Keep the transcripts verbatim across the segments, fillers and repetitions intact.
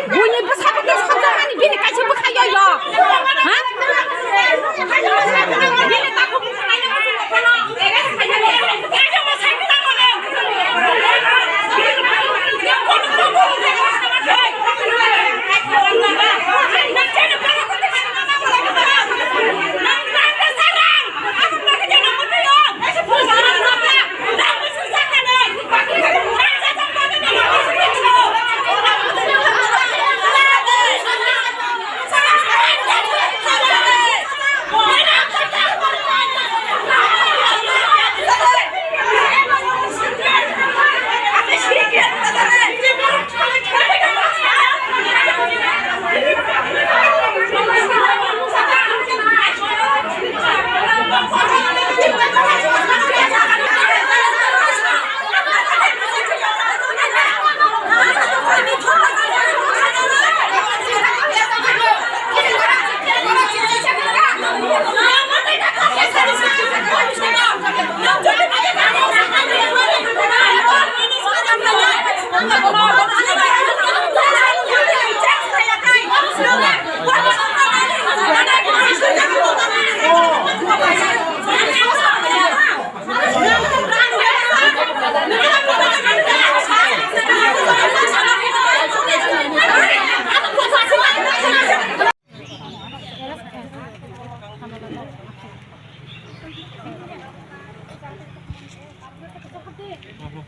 Buini bwsakhe tei sakjakmani bini kaisa bwkha yoyo. Ha? Bini takhuk bwkha yoyo.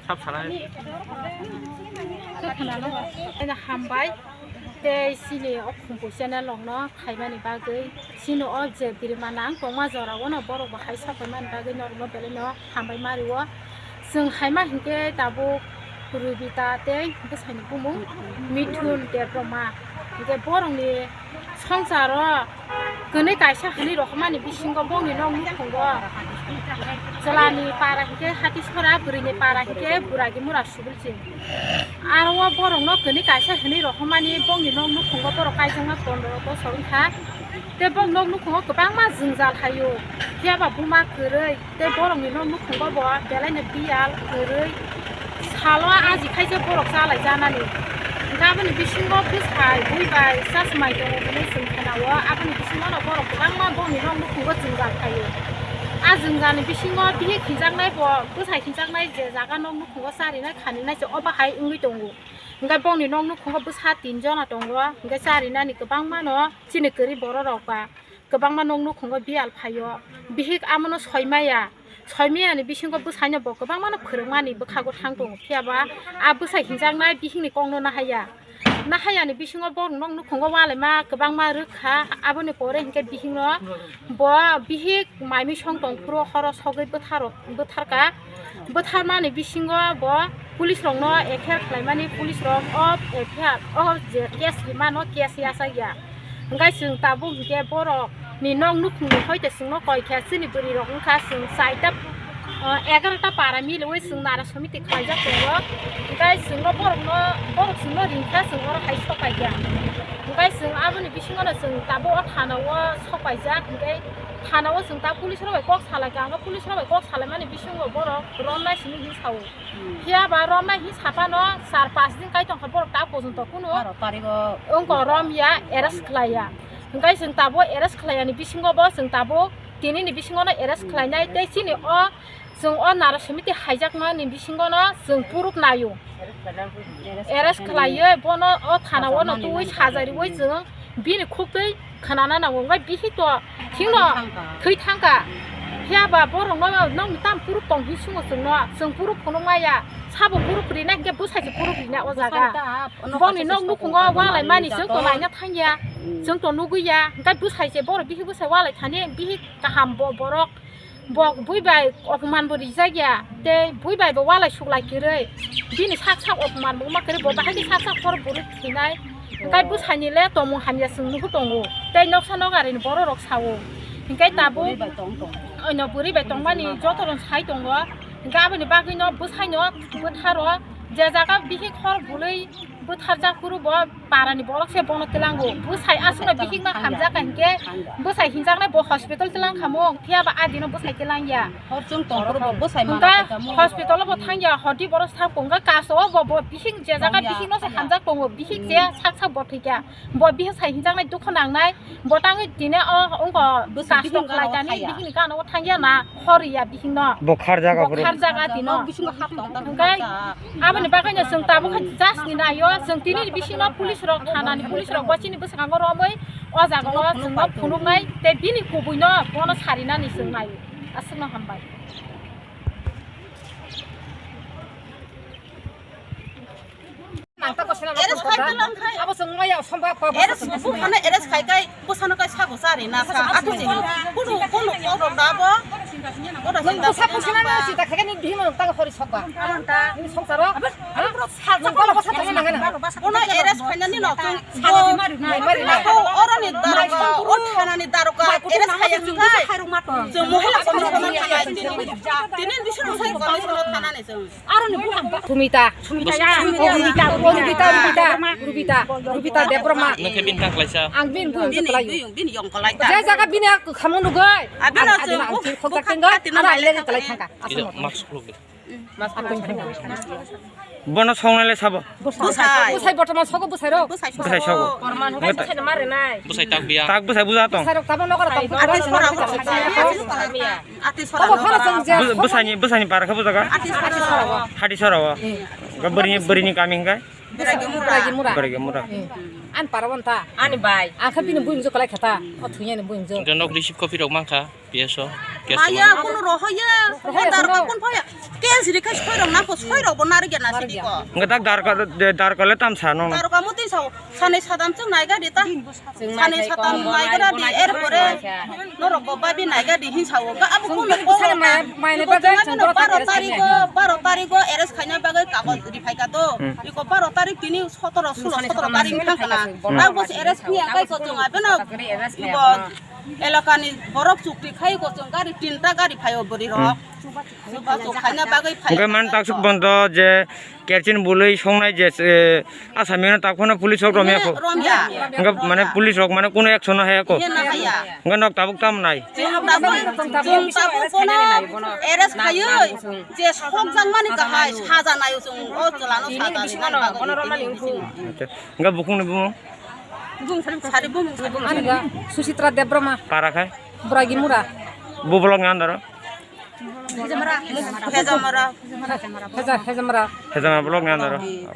Sap salai. Hambai. Tei chini o Khumpu channel rokno khaimani bagwi, chini o je birma nang tongma jora o no borok bo hai sapai mani bagwi norokno belai no hambai ma rio. Chwng haima hinkhe tabuk Rubita tei bwsaini bumung Mithun Debbarma. Hinkhe borokni songsaro kwnwi kaisa hwnwi rohormani bisingo bongni nok nukhungo chwlani para hinkhe Hatisora, bwrwini para hinkhe Buragi Mura Subilching. Aro o borokno kwnwi kaisa hwnwi rohormani bongni nok nukhungo borok kaijakma pondro bosor wngkha. Tei bongni nok nukhungo kwbangma jwngjal haio, phiya ba buma kwrwi. Tei borokni nok nukhungo bo belaino biyal kwrwi, salo aji khaisa borok chalai janani. Hinkhe aboni bisingo bwsai bui bai chasmai tongo hwnwi chwng khnao. Aboni bisingono borok kwbangma bongni nok nukhungo jwngjal khaio. A jwngjalni bisingo bihik hinjaknai bo bwsai hinjaknai je jaga nok nukhungo charinai khaninai se obo hai wngwi tongo. Hinkhe bongni nok nukhungo bwsa tin jona tongo, hinkhe charinani kwbangmano chini kwrwi bororok ba. Kwbangma nok nukhungo biyal phaio, bihik amono soimaya, soimayani bisingo bwsaino bo kwbangmano phwrwngmani bwkhago thang tongo, phiyaba a bwsai hinjaknai bihikni kokno nahaiya. Nahayani bisingo borok nok nukhungo walaima kwbangma rwkha, aboni pore hinkhe bihikno bo bihik mai misong tongphuru horo sogwi bwtharo-, bwtharka. Bwtharmani bisingo bo police rokno F I R khlaimani, police rok o F I R o je case rimano case yachakya. Hwnkhe chwng tabuk hinkhe borok ni nok nukhungni hoite chwngno koi kha, chini bwrwi rok wngkha chwng chaita, ah, egarota para miliwi chwng nara somiti khlaijak tongo. Hwnkhe chwngno borokno, borok chwngno ringkha, chwng oro hai sok paikha. Hwnkhe chwng aboni bisingono chwng tabuk o thana o sok paijak, hwnkhe thana o chwng ta police rok bai kok salaikha, hwnkhe police rok bai kok salaimani bisingo borok romnai simi hinwi sao. Phiya ba romnai hi saphano char panch din kai tongkha borok ta pojonto kunu. Baro tarikh o wngkha romya arrest khlaiya. Hwnkhe chwng tabuk arrest khlaiyani bisingo bo chwng tabuk tinini bisingono arrest khlainai tei chini o Chwng o Nara Samiti haijakmani bisingono chwng proof naio. Arrest khlaiwi bono o thana-o no twiwi sajariwi chwng bini khuktwi khwnana nango. Wngkha bihik to thikno thwi thangkha. Phiya ba borokno nokni tam proof tong hinwi swngo chwngno. Chwng proof phunuk maya. Sabo proof rina hinkhe bwsai se proof rina o jaga. Boni nok nukhungo walai mani chwng to naina thangya. Chwng to nugwi ya. Hinkhe bwsai se borok bihik bwsai walai thani bihik kaham bo borok. Bo bui bai opoman bo rijak ya, tei bui bai bo walai suklai kwrwi. Bini sak sak opoman bo wngma kwrwi, bo bahai khe sak sak khorok bwrwi thwinai. Hinkhe bwsaini le tongmung hamya chwng nugwi tongo, tei noksa nogarini borok rok sao. Hinkhe tabuk bwrwi bai tong tong. Oino bwrwi bai tongmani joto rok sai tongo. Hinkhe aboni bagwino bwsaino bwtharo je jaga bihik khorok bwrwi bwtharjak phuru bo parani borok se bono twlango. Bwsai aswkno bihikno hamjak hinkhe bwsai hinjaknai bo hospital twlang khamung, phiya ba adino bwsai twlang ya. Hor chwng tong phuru bo bwsai mana hinkhe khaikha mo. Hospital o bo thangya, hodi borok sak tongo, kaso o bo, bo bihik je jaga bihikno se hamjak tongo, bihik je sak sak bo thwikha. Bo bihik sai hinjaknai dukhu nangnai, bo tangwi tini o wngkha bwsai kasto bihik khlai gana tani thaya. Bihikni gana o thangya na. Horiya bihikno. Bo kharjak aphuru. Bo kharjak atino. Nok bisingo hap tong tang. Hinkhe aboni bagwino chwng tabuk khe just ni naio, chwng tini bisingo police rok, thanani police rok bo chini bwskango romwi o jaga o chwngno phunuknai tei bini kubuino bono sarinani chwng naio. Aswkno hambai. Nang ta ko sina. Arrest khai ka lang khai. Abo chwng maya somba ko. Arrest bu khana arrest khai kai bwsano kai sago chari na sa athu jini. Kudu kono kono da bo. Nang bwsa pusina na sita khai ni bihimo ta ko hori sokba. Ni songsaro. Nang bala bwsa thangna nang na. Kono arrest khai na ni no chwng. Mari mari na. Ko oro ni daroka, o thana ni daroka arrest khai ya chwng kai. Chwng mohila commission thana. Tini bising sai commission thana ni chwng. Sumita. Sumita, Sumita, Rubita, Rubita, Rubita, Rubita Debbarma. Nokhe bini tang khlaisa. Ang bini bui Bini, khlai. Bini, bini yong khlai ta. Je jaga bini khamung nugwi. Abino ang, chwng ang buk, tir khok buk tak tenggo, hati no ang naile lele khlai thangka. Ida mask khuluk de. Bono songnai le sabo. Bwsai. Bwsai bortoman sogo bwsai rok. Bwsai sogo. Bwsai sogo. Korman hwnkhe bwsai no mare nai. Bwsai tak biya. Tak bwsai buja tong. Bwsai rok tabok nokar tong. Ati sora bwsai. Ati sora. Bwsai miya. Ati sora. Obo phano chwng je bwsai ni, bwsai ni para khe bujaga. Ati sora. Hati sora o. Bwrwi ni, bwrwi ni kami hwnkhe. Bwragi mura. Bwragi mura. Bwragi mura. An para wanta. Ani bai. Ang khe bini bui mujung kwlai kha ta. O thungya ni bui mujung. Hwnkhe nok receive copy rok mankha. P S O, case maya, maya. Kuno rohoya, rohoya, rohoya, darka kuno. Kun phaya. Case ri khai soi rok na ko, soi rok bo nari gena sidi ko. Nge dak darka, darka le tam sa no. Darka muti sao, sanai sadam chwng nai gadi ta. Sanai sadam nai gadi, er pore norok bo babi nai gadi hin sao. Ga abu kuno ko. Mai, mai ne ba jai chwng baro tarik go, baro tarik go arrest khaina bagwi kagoj ri phai ka to. Hmm. Iko baro tarik tini sotoro, sulo, sotoro tarik thang kana. Dak bo arrest khaina kai ko chwng abeno. Ibo Elakani borok chukti khai ko chwng gari tinta gari phaio bwrwi rok. Hmm. Chuba chuk khaina bagwi phaio. Hwnkhe man taksuk bondo je kerchin bului songnai je, eh, asami no tak phano police rok romya ko. Romya. Hwnkhe mane police rok mane kuno action no haya ko. Hena haya. Hwnkhe nok tabuk tam nai. Chwng tabuk, chwng tabuk bono arrest khaioi je sokjak mani kahai saja naio chwng o chwla no saja ri mani bagwi. Acha. Hwnkhe bukhung ni bumung? Sari bumung, sari bumung. Ani ga Susitra Debbarma. Para khai? Bwragi mura. Bo block ni under o? Hejamara. Heja, Hejamara. Hejamara block ni under o? Hmm.